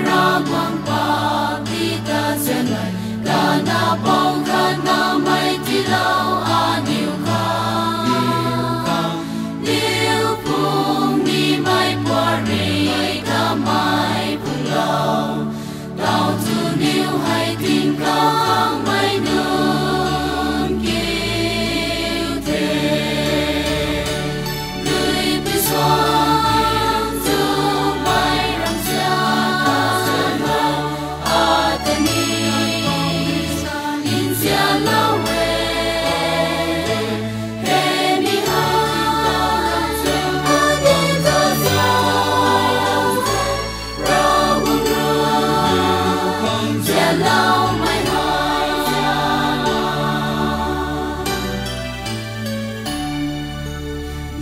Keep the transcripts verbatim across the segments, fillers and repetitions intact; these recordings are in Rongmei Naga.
Ravguangc paap ti ta zenmei, kana bang khat namei tiilou aniu khang. Niu phung nimei puarey kamei phunglou. Tau tu niw hei tingkauhmei nunc kiu the. Dui pui suang tu mei ram sia, ata ni nzianlou e. Hei mi hei, ata ni ta sia, Ravguangc rui nzianloumei hei.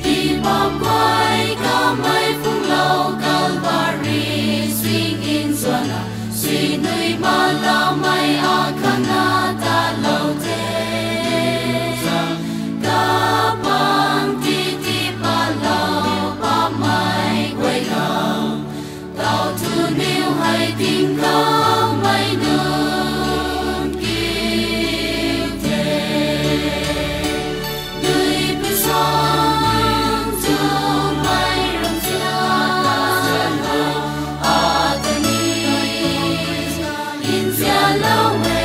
Dipam guay kamei phunglou Calvary sing nzuanna, sinui malaumei akhang na talou the. Kapang ti ti palou pamei guay khang. Tau tu niw hei tingkauhmei nunc kiu the. Dui pui suang tu mei ram sia, ata ni nzianlou e.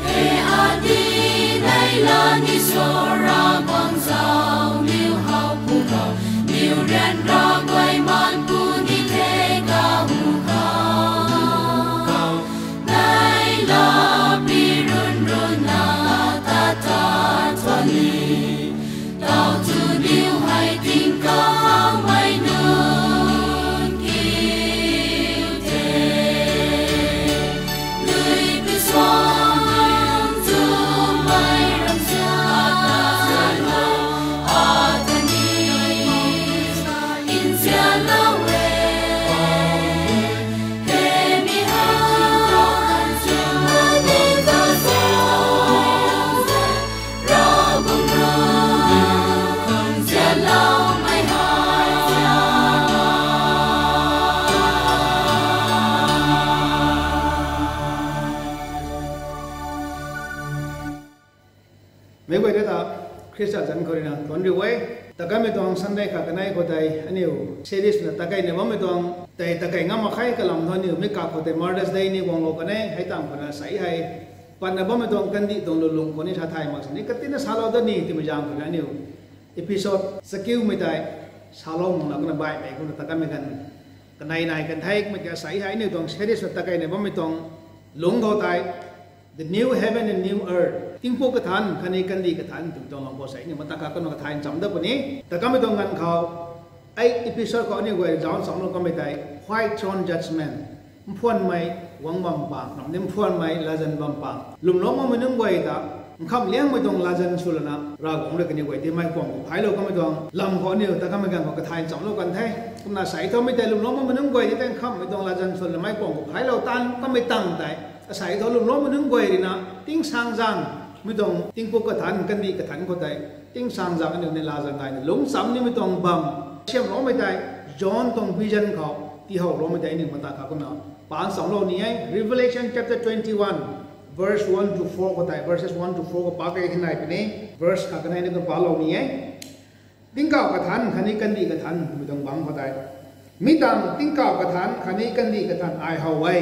Hei adi nei la ni sw Ravguangc zauc niw how pu khou, niw ryanra guay man pu ni the kahu khou. Nei la pi run run na ta ta tuan ni. Tau tu niw hei tingkauhmei nunc kiu the. Dui pui suang tu mei ram sia, ata ni nzianlou e. Hei mi hei, ata ni ta sia, Ravguangc rui nzianloumei hei. Meic guay ta, Khrista zanc khou rui na thuanc riu e. Ta kanmei tuang Sunday khat kanei khou tei aniu series na ta kei na bammei tuang tei ta kei ngam mak khe kalam thu aniu mi kak khou tei Mother's Day ni guanglou kan e, hei tang khou na sei hei patna bammei tuang kandih tuang lulung khou ni sa thay mak sini katina salou dat ni twmei zaeng khou na aniu episode chakiumei tei salou makna kumna baihmei kumna ta kanmei ganv kanei nai kan the. Kumna ka sei hei aniu tuang series na ta kei na bammei tuang lungc khou tei The New Heaven and New Earth, tingpuk kathanc khatni kandih kathanc twmei tuang lang khou sei aniu mata kak kumna kathay ncham dat puni. Ta kanmei tuang ganv khou ei episode khou aniu guay zauc nchamlou kanmei tei White Throne Judgment, mphuanmei guang bam pang, namni mphuanmei latzan bam pang, lwmlou makmei nunc guay ta nkham liangmei tuang latzan sw lana Ravguangc rui kaniw guay ti meic kuang khou phaiclou kanmei tuang lam khou aniu ta kanmei ganv khou kathay nchamlou kan the. Kumna sei thu mei tei lwmlou makmei nunc guay ti tei nkhamhmei tuang latzan sw lana meic kuang khou phaiclou tan kanmei tang tei, asei thu lwmloumei nunc guay rui na tingsaengzaeng mei tuang tingpuk kathanc kandih kathanc khou tei tingsaengzaeng aniu ni latzan gayna lungc cham nimei tuang bam siamloumei tei John tuang vision khou tiihowloumei tei aniu mata kak kumna paan chamlou ni e. Revelation chapter twenty-one, verse one to four khou tei, verses one to four khou pa kei hei nai puni, verse khat kanei ni tuang palou ni e. Tingkauh kathanc khatni kandih kathanc twmei tuang bangc khou tei, mi tangv tingkauh kathanc khatni kandih kathanc ai how e,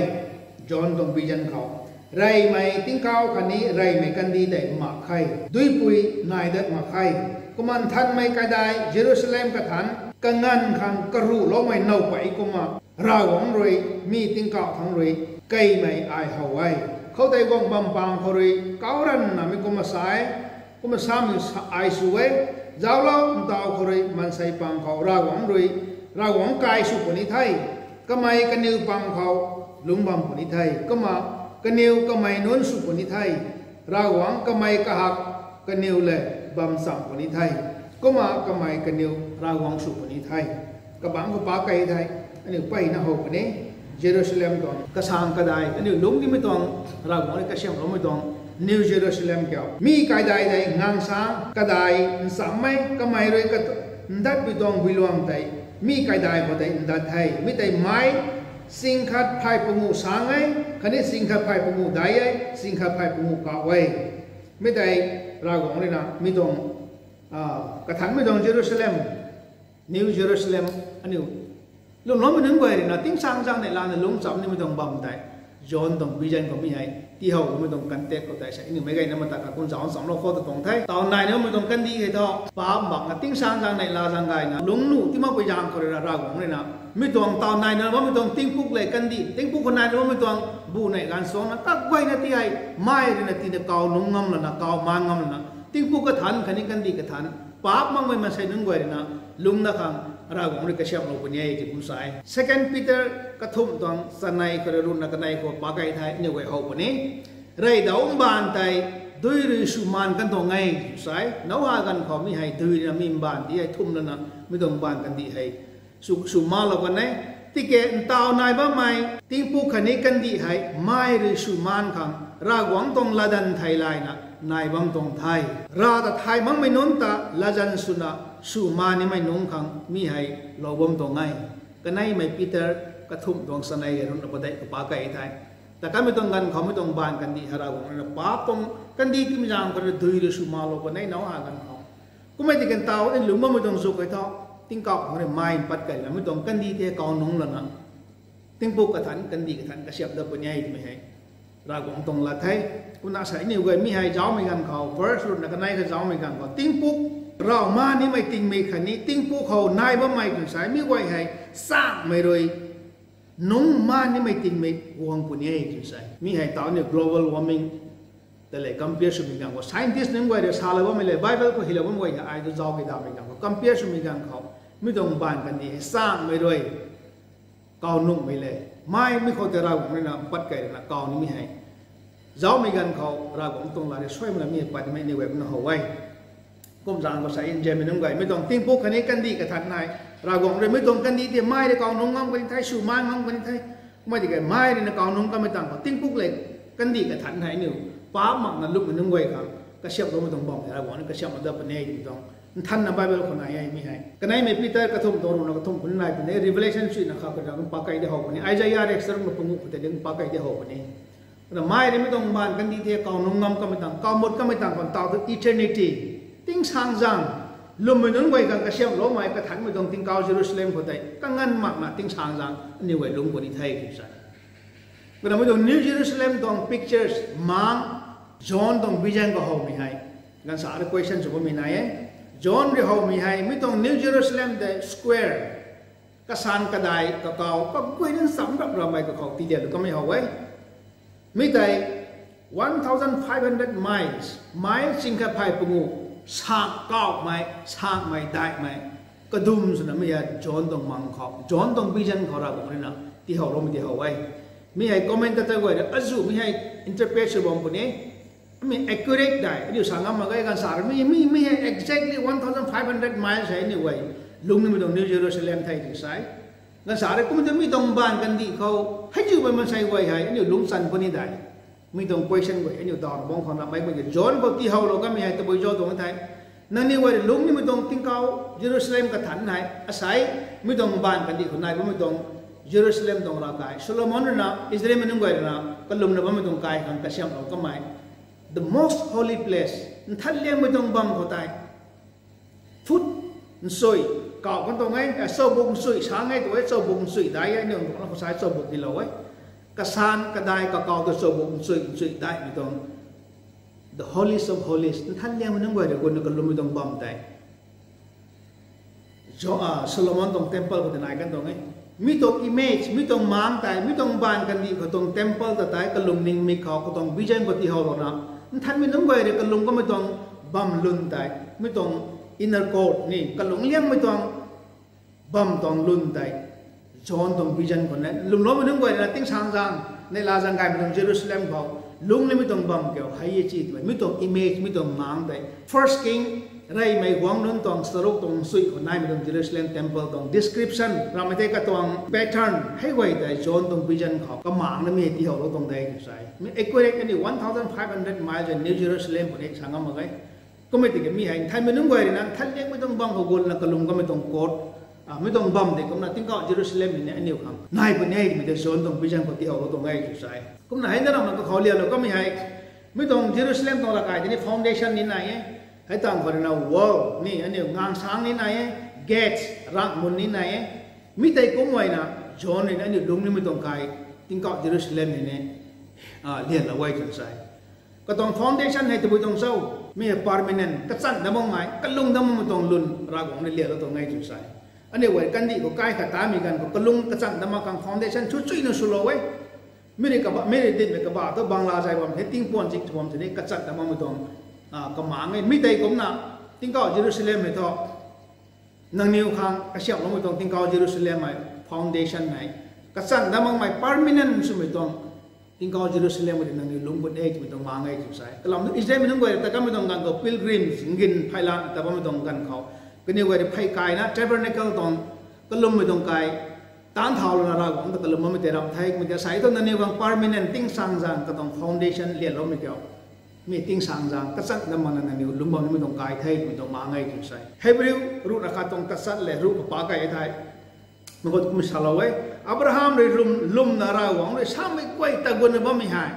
John tuang vision khou. Reymei tingkauh khatni reymei kandih tei mak khe, duipui nai dat mak khe. Kumna nthanmei kaidai Jerusalem kathanc kanganv khang karuhloumei nowpei kumna Ravguangc rui mi tingkauh thangc rui keymei ai how e. Khoutei guang bam pang khou rui kau ranvna mi kumna sa e, kumna samei ai sw e: Zauclou, ntaw khou rui maansei pang khou Ravguangc rui, Ravguangc kai sw puni the. Kamei kaniw pang khou lungc bam puni the, kumna kaniw kamei nunc sw puni the. Ravguangc kamei kahak kaniw lev bam cham puni the, kumna kamei kaniw Ravguangc sw puni the. kabangc khou pa kei thei, aniu peyna how puni. Jerusalem tuang kasang kadai aniu lungc nimei tuang, Ravguangc rui kasiamhloumei tuang New Jerusalem kiu, mi kaidai tei ngansang kadai nchammei kamei rui ndatpui tuang builuang tei, mi kaidai khou tei ndat the. Mi tei mei sing khat phay panguh sang e, khatni sing khat phay panguh dai e, sing khat phay panguh kauh e. Mi tei Ravguangc rui na mi tuang kathanmei tuang Jerusalem, New Jerusalem, aniu lwmloumei nunc guay rui na tingsaengzaeng neih lana lungc cham nimei tuang bam tei, John tuang vision khou mi hei tiihowmei tuang context khou tei sa aniu meic gayna mata kha kum zauc nchamlou khou ta tuang the. Taw naina bammei tuang kandih hei thu paap makna tingsaengzaeng neih laa zaeng gayna lungc nuh ti makpui zaeng khou rui na Ravguangc rui na mi tuang taw naina bammei tuang tingpuk lev kandih, tingpuk khou naina bammei tuang bu neih ganv suangna kaguayna ti hei mei rui na tina kaw nungc ngam lana, kaw maan ngam lana, tingpuk kathanc khatni kandih kathanc, paap makmei maansei nunc guay rui na lungcna khang Ravguangc rui kasiamhlou puni e ti kum sa e. Second Peter kathumh tuang chanei khou rui ruhna kanei khou pa kei thei aniu guay how puni. Reydau mbaanv tei dui rui sw maan kan tuang e tw sa e. Noah ganv khou mi hei dui rui na mi mbaanv ti hei thum lana mi tuang mbaanv kandih hei sw, sw maalou kan e. Tiki ntaw nai bammei tingpuk khatni kandih hei mei rui sw maan khang Ravguangc tuang latdanv thei layna nai bam tuang the. Rav ta thay makmei nunc ta latzan swna sw maan nimei nunc khang mi hei lou bam tuang e. Kaneimei Peter kathumh tuang chanei hei ruhna padeih khou pa kei thei, ta kanmei tuang ganv khou mi tuang mbaanv kandih hei Ravguangc rui na paap tuang kandih timei zaeng khou rui dui rui sw maalou kan e Noah ganv khou. Kummei tiki ntaw ni lungc bammei tuang zuk hei thu tingkauh khang rui mei mpat kei lana mi tuang kandih tei kaw nungc lana tingpuk kathanc kandih kathanc kasiamh dat puni e twmei hei Ravguangc tuang lat the. Kumna sa aniu guay mi hei zaumei ganv khou, verse ruhna kanei kha zaumei ganv khou tingpuk rav maan nimei tingmik khatni tingpuk khou nai bammei tw sa e, mi guay hei changmei rui nungc maan nimei tingmik guang puni e tw sa e. Mi hei taw ni global warming ta lev compare swmei ganv khou scientist nunc guay rui salou bammei lev, Bible khou hylou bammei guay hei ai tu zauc kei damei ganv khou compare swmei ganv khou mi tuang mbaanv kandih hei changmei rui kaw nungcmei le, mei mi khou tei Ravguangc rui na mpat kei rui na kaw nimei hei zaumei ganv khou Ravguangc tuang lat rui suaimei na mi hei pat nimei ni guay kumna how e. Kum zaeng khou sa e, nzianmei nunc guay, mi tuang tingpuk khatni kandih kathanc hei Ravguangc rui mi tuang kandih tei mei rui kaw nungc ngam kan the, sw maan ngam kan the. Kummei tiki mei rui na kaw nungc kanmei tangv khou tingpuk lev kandih kathanc hei aniu paap makna lungcmei nunc guay khang kasiamhloumei tuang bam hei Ravguangc rui kasiamh dat puni e twmei tuang nthanna Bible khou nai e mi hei. Kaneimei Peter kathumh tuang ruhna kathumh khou ni nai puni, Revelation suina kha khou ni pa kei di how puni, Isaiah rek charuk na panguh khou tei ni pa kei di how puni. Kumna mei rui mi tuang mbaanv kandih tei kaw nungc ngam kanmei tangv, kaw mut kanmei tangv khou ntaw tu eternity, tingsaengzaeng lwmmei nunc guay khang kasiamhloumei kathanmei tuang tingkauh Jerusalem khou tei kanganv makna tingsaengzaeng aniu guay lungc puni the tw sa e. Kumna mi tuang New Jerusalem tuang pictures maengc, John tuang vision khou howmei hei ganv sa rui question sw bammei nai e. John rui howmei hei mi tuang New Jerusalem tei square, kasaan kadai kakaw kaguayna ncham rap ramei kakhou tiidian lu kamei how e. Mi tei one thousand five hundred miles, mile sing khat phay panguh, sang kauhmei, sangmei daihmei kadum swna mi hei John tuang maengc khou, John tuang vision khou Ravguangc rui na tiihowloumei di how e. Mi hei commentator guay rui azuh mi hei interpret sw bam puni. Mi accurate dai aniu sa ngam mak ge, ganv sa rui mi, mi, mi hei exactly one thousand five hundred miles hei aniu guay lungc nimei tuang New Jerusalem the tw sa e. Ganv sa rui kum tu mi tuang mbaanv kandih khou hei ziu bam maansei guay hei aniu lungc chan puni dai. Mi tuang question guay aniu daw bang khou na mei guay John khou tiihowlou kanmei hei tabui zauc tuang the. Nangniw guay rui lungc nimei tuang tingkauh Jerusalem kathanc hei asei, mi tuang mbaanv kandih khou nai bammei tuang Jerusalem tuang ravkai Solomon rui na Israelmei nunc guay rui na kalwmna bammei tuang kai khang kasiamhlou kanmei, the most holy place, nthan liangmei tuang bam khou tei foot nchui kauh kan tuang e, chowbuk nchui sang e tu e, chowbuk nchui dai e, aniu nunc khou sa e chowbuk dilou e. Kasaan kadai kakau tu chowbuk nchui nchui daihmei tuang, the holiest of holies, nthan liangmei nunc guay rui gutna kalwmmei tuang bam tei Solomon tuang temple khou tei nai kan tuang e. Mi tuang image, mi tuang maengc tei, mi tuang mbaanv kandih khou tuang temple ta tei kalwm ningmik khou, khou tuang vision khou tiihowlouna nthanmei nunc guay rui kalwm kanmei tuang bam lwn tei, mi tuang inner court ni kalung liangmei tuang bam tuang lwn tei John tuang vision khou na lwmloumei nunc guay rui na tingsaengzaeng neihla zaeng gaymei tuang Jerusalem khou lungc nimei tuang bam kiu hei e chi twmei, mi tuang image, mi tuang maengc tei First King Reymei guang nunc tuang charuk tuang sui khou naimei tuang Jerusalem temple tuang description rammei tei katuang pattern hei guay tei John tuang vision khou kamangna mi tihoulou tuang de tw sa. Mi accurate aniu one thousand five hundred miles New Jerusalem puni sa ngam mak ge. Kummei tiki mi hei nthanmei nunc guay rui na nthanliangmei tuang bam khou gulna kalum kamei tuang court, mi tuang bam tei kumna tingkauh Jerusalem hei ni aniu khang nai puni e twmei tei John tuang vision khou tihoulou tuang e tw sa. Kumna hei na ramna kakhou lialou kamei hei mi tuang Jerusalem tuang ravkai tei ni foundation ni nai e. Hei tang khou rui na wall ni aniu ngangsang ni nai e, gates, rangmun ni nai e. Mi tei kum guayna John rui na aniu lungc nimei tuang kai tingkauh Jerusalem hei ni lianlou e tw sa. Katuang foundation hei tabui tuang cho, mi hei permanent kachan dat makmei kalung dat makmei tuang lun Ravguangc rui lianlou tuang e tw sa. Aniu guay kandih khou kai khat tamei ganv khou kalung kachan dat mak khang foundation chu chuina swlou e. Mi rui kaba, mi rui dinmei kaba thu Bangla zay bam the, tingpuan chik thu bam the ni kachan dat makmei tuang kamang e. Mi tei kumna tingkauh Jerusalem hei thu nangniw khang kasiamhloumei tuang tingkauh Jerusalem hei foundation hei kachan dat makmei permanent swmei tuang tingkauh Jerusalem hei nangniw lungc puni e twmei tuang mang e tw sa. Kalam thu Israelmei nunc guay ta kamei tuang ganv khou pilgrims ngin pheylan ta bammei tuang ganv khou kaniw guay rui phey kaina tabernacle tuang kalummei tuang kai taanc thau lana Ravguangc ta kalum bammei tei ram the. Kumei tei sa thu nangniw khang permanent tingsaengzaeng katuang foundation lianloumei kiu, mi tingsaengzaeng kachan dat makna nangniw lungc bam nimei tuang kai the twmei tuang mang e tw sa. Hebrew ruhna khat tuang tachat le ruh kapa kai the. Mei khou kum salou e, Abraham rui lwm, lwmna Ravguangc rui samei guay tagunna bammei hei,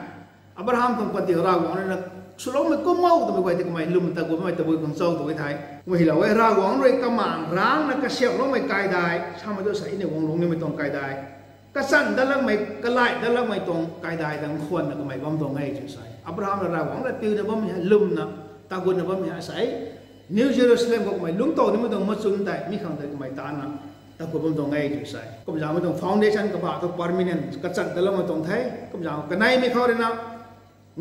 Abraham tuang panty Ravguangc rui na swloumei kum o twmei guay tei kamei lwm tagun bammei tabui khang cho tw e the. Kumna hylou e, Ravguangc rui kamang rangcna kasiamhloumei kaidai samei tu sa aniu guang lungc nimei tuang kaidai, kachan dat lakmei, kalai dat lakmei tuang kaidai tang khwanna kamei bam tuang e tw sa. Abraham rui Ravguangc rui piuna bammei hei lwmna tagunna bammei hei sa e. New Jerusalem khou kamei lungc tow nimei tuang machun tei mi khang tei kamei taanna tagun bam tuang e tw sa. Kumzaeng mei tuang foundation kaba thu permanent kachan dat lakmei tuang the. Kumzaeng kaneimei khou rui na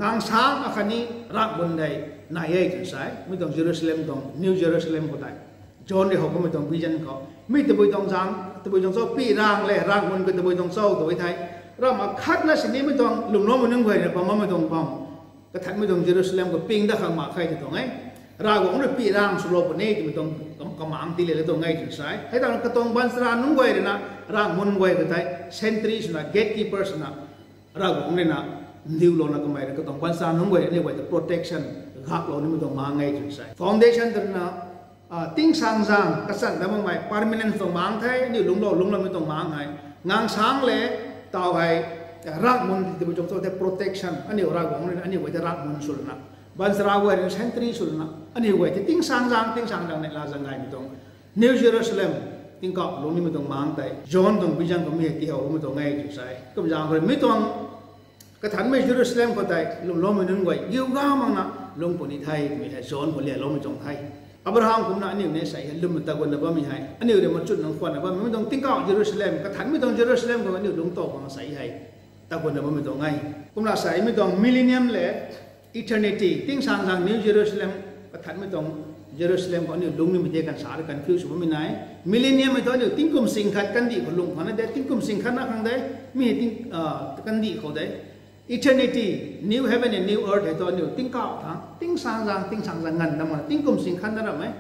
ngangsang akhatni rangmun tei nai e tw sa. Mi tuang Jerusalem tuang New Jerusalem khou tei John rui how bammei tuang vision khou mi tabui tuang zaeng, tabui tuang cho, pi rang le rangmun khou tabui tuang cho tw e the. Ram akhatna sinimei tuang lwmloumei nunc guay rui bam bammei tuang bam, kathanmei tuang Jerusalem khou ping dat khang mak khe tw tuang e. Ravguangc rui pi rang swlou puni twmei tuang kamang tii le tuang e tw sa. Hei tang katuang baanchara nunc guay rui na rangmun guay khou tei sentry swna, gatekeeper swna Ravguangc rui na ndiulouna kamei rui katuang baanchara nunc guay aniu guay ta protection gaklou nimei tuang mang e tw sa. Foundation tw rui na tingsaengzaeng kachan dat makmei permanent tuang mang the, aniu lungclou lungcloumei tuang mang hei. Ngangsang le taw hei rangmun tabui tuang cho tei protection, aniu Ravguangc rui na aniu guay tei rangmun sw lana, baanchara guay rui na sentry sw lana aniu guay tei tingsaengzaeng, tingsaengzaeng neihla zaeng gaymei tuang New Jerusalem, tingkauh lungc nimei tuang mang tei John tuang vision khou mi hei tihoumei tuang e tw sa. Kumzaeng khou rui mi tuang kathanmei Jerusalem khou tei lwmloumei nunc guay giuga makna lungc puni the twmei hei John khou lialoumei tuang the. Abraham kumna aniu ni sei hei lwmna tagunna bammei hei, aniu rui machun nang khwanna bammei tuang tingkauh Jerusalem, kathanmei tuang Jerusalem khou aniu lungc tow khang sei hei tagunna bammei tuang e. Kumna sei mi tuang millennium le eternity, tingsaengzaeng New Jerusalem, kathanmei tuang Jerusalem khou aniu lungc nimei tei kan sa rui confuse sw bammei nai. Millennium hei thu aniu tingkum sing khat kandih khou lungc khang na de, tingkum sing khat na khang de, mi hei ting, kandih khou de. Eternity, new heaven and new earth hei thu aniu tingkauh thangc, tingsaengzaeng, tingsaengzaeng nganv na mak, tingkum sing khat na ram e.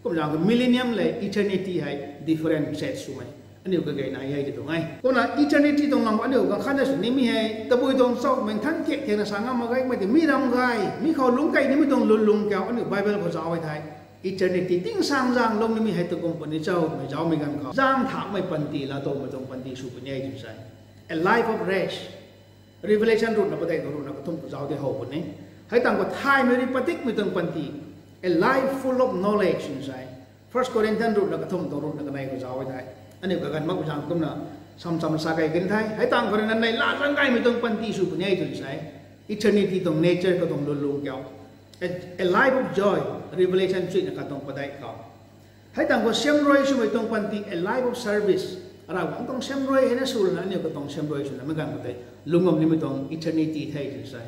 Kumzaeng khou millennium le eternity hei differentiate swmei aniu kagay nai e tw tuang e. Kumna eternity tuang lam aniu ganv khat na sw nimei hei tabui tuang cho, mei nthan thiak thiakna sa ngam mak ge, mei tei mi ram gay, mi khou lungc key nimei tuang lwnlung kiu aniu Bible khou zauc e thei, eternity tingsaengzaeng lungc nimei hei takum puni cho twmei zaucmei ganv khou zaeng thaumei panty, laatowmei tuang panty sw puni e tw sa. A life of rest. Revelation ruhna padeih khou ruhna kathumh khou zauc tei how puni. Hei tang khou thaymei rui padikmei tuang panty, a life full of knowledge tw sa. First Corinthians ruhna kathumh tuang ruhna kanei khou zauc e thei, aniu kaganv makpui zaeng kumna samcham sa key kan the. Hei tang khou rui na neihla zaeng gaymei tuang panty sw puni e tw sa. Eternity tuang nature, katuang lwnlung kiu. A, a life of joy, Revelation chuina katuang padeih khou. Hei tang khou siamruai swmei tuang panty, a life of service. Ravguangc tuang siamruai hei na sw lana aniu katuang siamruai swna mei ganv khou tei lungc bam nimei tuang eternity the tw sa.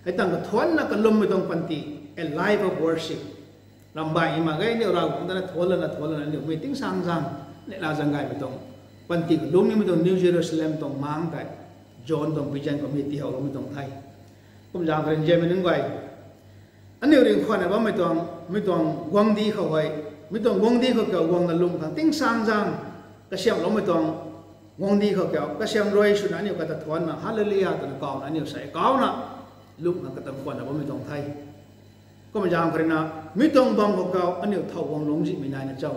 Hei tang khou thuanna kalummei tuang panty, a life of worship. Rambaihmei mak ge, aniu Ravguangc ta na thuan lana, thuan lana aniu mei tingsaengzaeng, neihla zaeng gaymei tuang panty khou lungc nimei tuang New Jerusalem tuang mang tei John tuang vision khou mi tiihowloumei tuang the. Kumzaeng khou rui nzianmei nunc guay, Aniu ringckhwanna bammei tuang, mi tuang guangcdic khou hei, mi tuang guangcdic khou kiu guangna lwm khang tingsaengzaeng kasiamhloumei tuang guangcdic khou kiu kasiam rui swna aniu kata thuanna Hallelujah twna kawna aniu sei kawna lwm khang kata khwanna bammei tuang the. Kumna zaeng khou rui na, mi tuang bam khou kiu aniu thow guanglungc zihmei naina cho?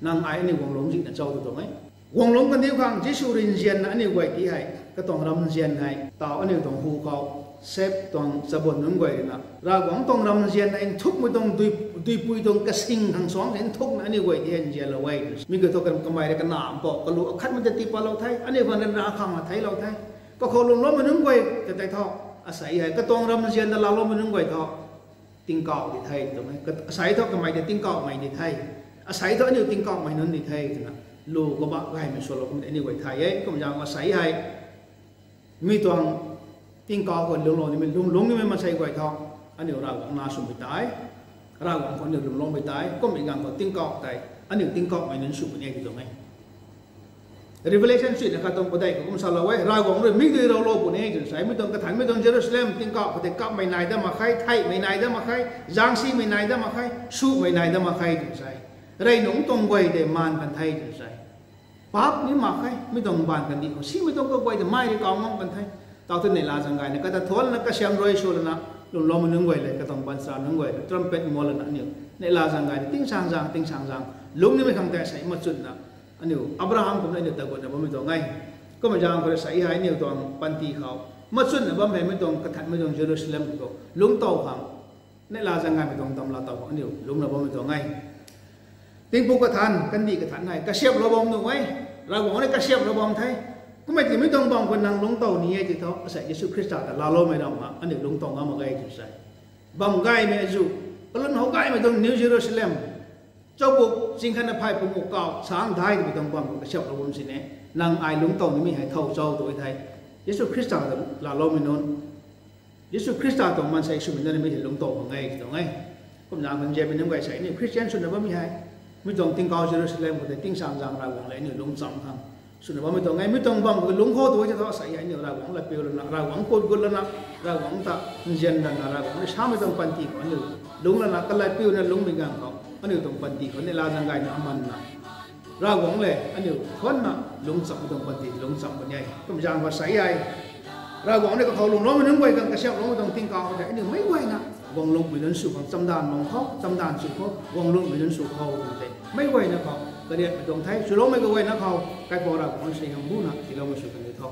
Nang ai aniu guanglungc zihna cho tw tuang e. Guanglungc kandiu khang Jisu rui nzianna aniu guay ti hei, katuang ramzian hei taw aniu tuang hu khou, sep tuang chabun nunc guay rui na, Ravguangc tuang ramzian hei nthukmei tuang dui, duipui tuang kasing khang suangc si nthukna aniu guay ti hei nzianlou e. Mi kiu thu kan kamei rui kanamv pou kalu akhatmei ta tiipatlou the, aniu khang ryanra khang na theiclou the. Kakhou lwmloumei nunc guay ta tei thu, asei hei katuang ramzian ta laaloumei nunc guay thu tingkauh di the twmei, asei thu kamei ta tingkauhmei di the, asei thu aniu tingkauhmei nunc di the twna, lu kabah gaymei swlou kum tei aniu guay thay e. Kumna zaeng asei hei, mi tuang tingkauh khou lungclou nimei, lungclungc nimei maansei guay thu, aniu Ravguangc na swmei tei, Ravguangc khou aniu lwmloumei tei, kummei ganv khou tingkauh tei aniu tingkauhmei nunc sw puni e tw tuang e. Revelation suina khat tuang padeih khou kum salou e, Ravguangc rui mi dui roulou puni e twna sa e. Mi tuang kathanc, mi tuang Jerusalem tingkauh khou tei kapmei nai dat mak khe, theihmei nai dat mak khe, zaengsimei nai dat mak khe, swmei nai dat mak khe twna sa e. Rey nungc tuang guay tei maan kan the twna sa e. Paap ni mak khe, mi tuang mbaanv kandih khou simei tuang kaguay tei mei rui kau ngam kan the. Tau thu neihla zaeng gayna kata thuanna kasiam rui sw lana, lwmloumei nunc guay le, katuang baanchara nunc guay le, trumpet muan lana aniu neihla zaeng gayna tingsaengzaeng, tingsaengzaeng lungc nimei khang tei sei machunna, aniu Abraham kumna aniu ta gutna bammei tuang e. Kumna zaeng khou rui sei hei aniu tuang panty khou machunna bam hei mi tuang kathanc, mi tuang Jerusalem khou lungc tow khang, neihla zaeng gaymei tuang tam laa tow khang aniu lungcna bammei tuang e. Tingpuk kathanc, kandih kathanc hei kasiamhlou bam nuh e. Ravguangc rui kasiamhlou bam the. Kummei tiki mi tuang bam khou nang lungc tow ni e ti thu, asei Jisu Khrista ta laaloumei ramna aniu lungc tow ngam mak ge twna sa e. Bam gaymei azuh, kalun how gaymei tuang New Jerusalem, chapuk ching khatna phay panguh kau sang dai twmei tuang bam khou kasiamhlou bam sini, nang ai lungc tow nimei hei thow cho tw e thei, Jisu Khrista ta laaloumei nunc, Jisu Khrista tuang maansei swmei nunc nimei hei lungc tow khang e tw tuang e. Kumna khang nzianmei nunc guay sei aniu Christian swna bammei hei, mi tuang tingkauh Jerusalem khou tei tingsaengzaeng Ravguangc le aniu lungc cham khang swna bammei tuang e. Mi tuang bam khou lungc khou tw e ti thu, asei hei aniu Ravguangc lat piu lana, Ravguangc kut gut lana, Ravguangc ta nzian lana, Ravguangc rui samei tuang panty khou aniu lungc lana, kalat piuna lungcmei ganv khou aniu tuang panty khou neihla zaeng gayna amanna, Ravguangc le aniu thuanna lungc chammei tuang panty lungc cham puni e. Kumna zaeng khou sei hei, Ravguangc rui kakhou lwmloumei nunc guay khang kasiamhloumei tuang tingkauh khou tei aniu meic guayna guanglungcmei nunc sw khang chamdanv mang khou, chamdanv sw khou, guanglungcmei nunc sw khou twmei tei meic guayna khou kariatmei tuang the. Swloumei kaguayna khou Kaipouc Ravguangc rui suaihiam buna tiiloumei sw kan di tho.